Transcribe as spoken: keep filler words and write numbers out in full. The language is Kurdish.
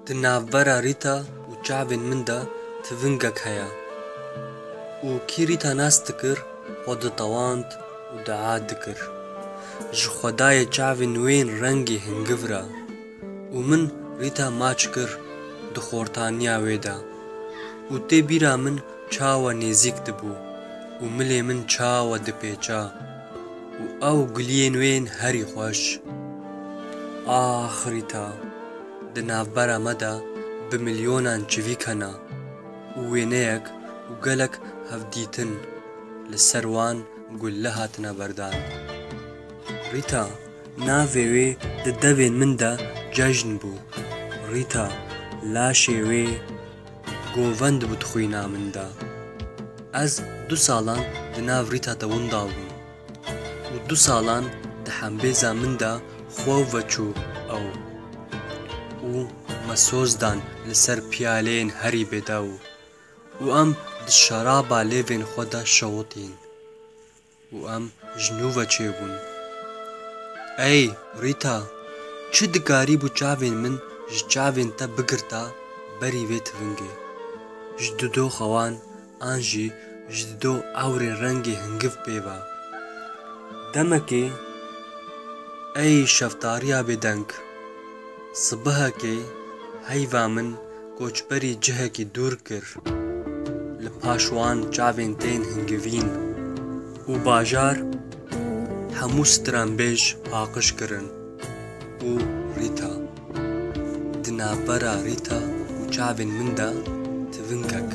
Di navbera Rîta û çavên min de tivingek heye. Û kî Rîta nas dikir, xwe ditewand û dua dikir. Ji Xwedayê çavên wê yên rengê hingiv re. Û min Rîta maç kir di xortaniya wê de. Û tê bîra min çawa nêzîk dibû û milê min çawa dipêça û ew guliyên wê yên herî xweş. Ax Rîta, di navbera me de bi milyonan çivîk hene û wêneyek û gelek hevdîtin li ser wan gulle hatine berdan. Rîta, navê wê di devên min de cejn bû. Rîta, laşê wê govend bû di xwîna min de. Ez du salan di nav Rîta de winda bûm û du salan di hembêza min de xwe veçû ew û me soz dan li ser piyaleyên herî bêdew û em di şeraba lêvên xwe de şewitîn û em ji nû ve çêbûn. Ey Rîta, çi dikarîbû çavên min ji çavên te bigirta berî vê tivingê? Ji didoxa wan an jî ji dido ewrên rengê hingiv pê ve. Demekê, ey şeftariya bêdeng, sibihekê heyva min koçberî cihekî dûr kir. Li paş wan çavên tên hingivîn û bajar hemû stranbêj paqij kirin û Rîta. Di navbera Rîta û çavên min de tivingek.